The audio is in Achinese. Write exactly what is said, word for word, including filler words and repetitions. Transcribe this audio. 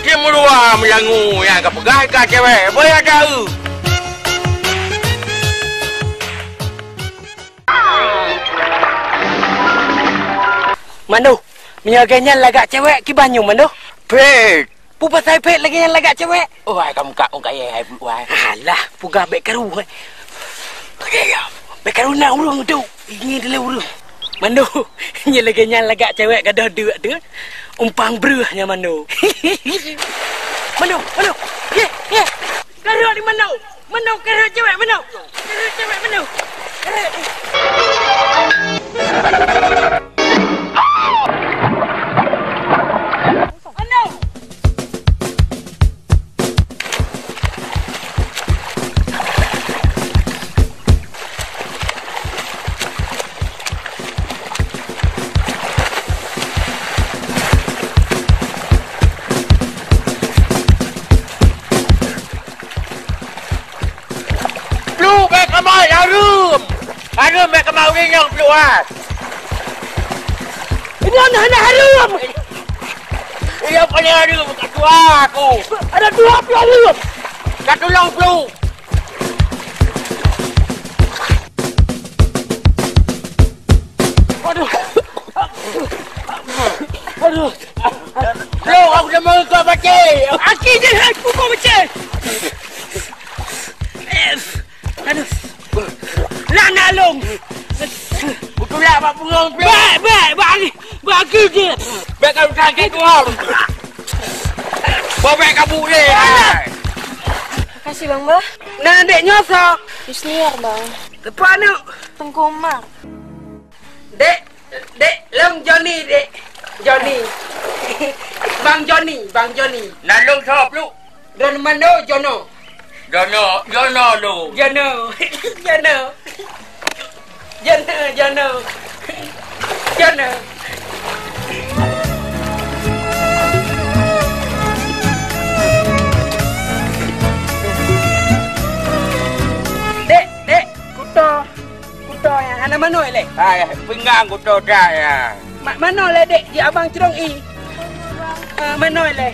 Cemurua meulangu nyang ka peugah ka cewek, boya taeu. Mano, meunyoe lagèe nyan lagak cewek, kiban nyoe Mano? Phet! Peue pasai phet lagèe nyan lagak cewek? Oh, ai kamu kak ong kayèe hai buet wai. Alah, peugah bèk karu, eh. Bèk karu na ureueng tu. Ingin dilèe ureueng. Mano, nyoe lagèe nyan lagak cewek gadoh deuk tu. Umpang breuh nyan Mano. Mano, Mano. Ye, ye. Karhot di Mano. Mano, karhot cewek Mano. Karhot cewek Mano. Karhot. Mano. Pluek bèk kamoe hareuem! Hareuem bèk kamoe ureueng nyang pluek, ha! Nyoe hana hareuem! Iya, paléng hareuem, ka tuha aku! Ada dua pluek hareuem! Ka tulông pluek! Aduh! Aduh! Pluek, aku dah meukeubah pacé! Aki jih hai pukul pacé! Aduh. Lah nak lom. Beutulak bak punggong pih. Bèk, bèk, bak aki, bak aki je. Bèk ka sakét tuha. Bèk ka bulèe. Makasih, Bang Bah. Nah, dek nyoe soe? Yusniar, Bang. Teupeu aneuk? Teungku Umar. Dek, Dek, lôn Joni, Dek. Joni. Bang Joni, Bang Joni. Nan lôn soe, Pluek? Droeneuh mandum Jono. Jono, Jono lôn. Jono. Jono. Jono, Jono. Jono. Dek, Dek, kuto. Kuto nyan hana manoe lé? Hai, peungang kuto that nyan. Ma-, manoe lé, Dek? Di abang Crong I. Ah, manoe lé?